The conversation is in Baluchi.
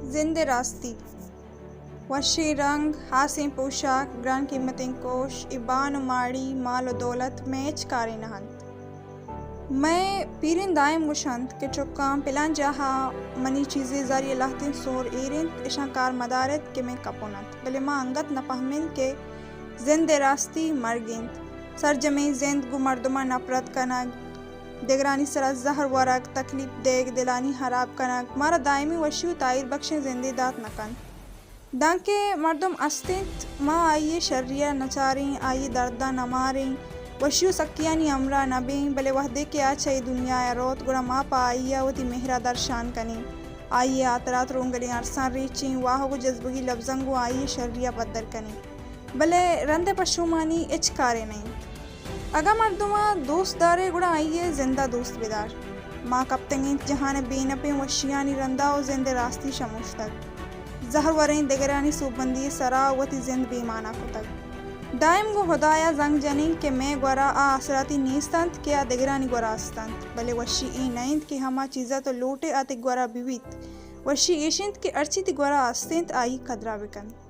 زند ءِ راستی۔ وشیں رنگ، ہاسیں پوشاک، گران قیمتیں کوش، اے بان و ماڑی، مال و دولت مئے ہچ کارے نہ انت۔ مئے پیرین دائم گوش انت کہ چکاں، پلان جاہ ءَ منی چیزے زری ءَ لہتیں سور ایر انت، اشاں کار مدار ات کہ مئے کپن انت۔ بلے ما انگت نہ پہم ایں کہ زند ءِ راستی مرگ انت۔ سرجمیں زند گوں مردماں نپرت کنگ، دگرانی سرا زہر ورگ، تکلیف دیگ، دلانی ہراب کنگ، مارا دائمی وشی و تاہیر بخشیں زندے دات نہ کنت۔ دانکہ مردم است انت، ما آئی ءِ شری ءَ نہ چاریں، آئی ءِ درداں نہ ماریں، وشی و سکیانی ہمراہ نہ بیں، بلے وہدے کہ آ چہ اے دنیا ءَ روت، گڑا ما پہ آئی ءَ وتی مہر ءَ درشان کنیں، آئی ءِ ہاترا ترونگلیں ارساں ریچیں، واہگ و جزبگی لبزاں گوں آئی ءِ شری ءَ پدر کنیں۔ بلے رند ءِ پشومانی ہچ کارے نہ انت۔ اگاں مردم ءَ دوست دارئے، گڑا آئی ءِ زند ءَ دوست بدار۔ ما کپتگ انت جہان ءِ بے نپیں وشیانی رند ءَ و زند ءِ راستی شموشتگ۔ زہر وریں دگرانی سوبمندی ءِ سرا وتی زند بے مانا کتگ۔ دائم گوں ہدایا زنگ جنیں کہ مئے گورا آ آسراتی نیست انت کہ آ دگرانی گورا است انت، بلے وشی اے نہ انت کہ ہما چیز ءَ تو لوٹئے آ تئی گورا بہ بیت۔ وشی ایش انت کہ ہرچی تئی گورا است انت، آئی قدرا بکن۔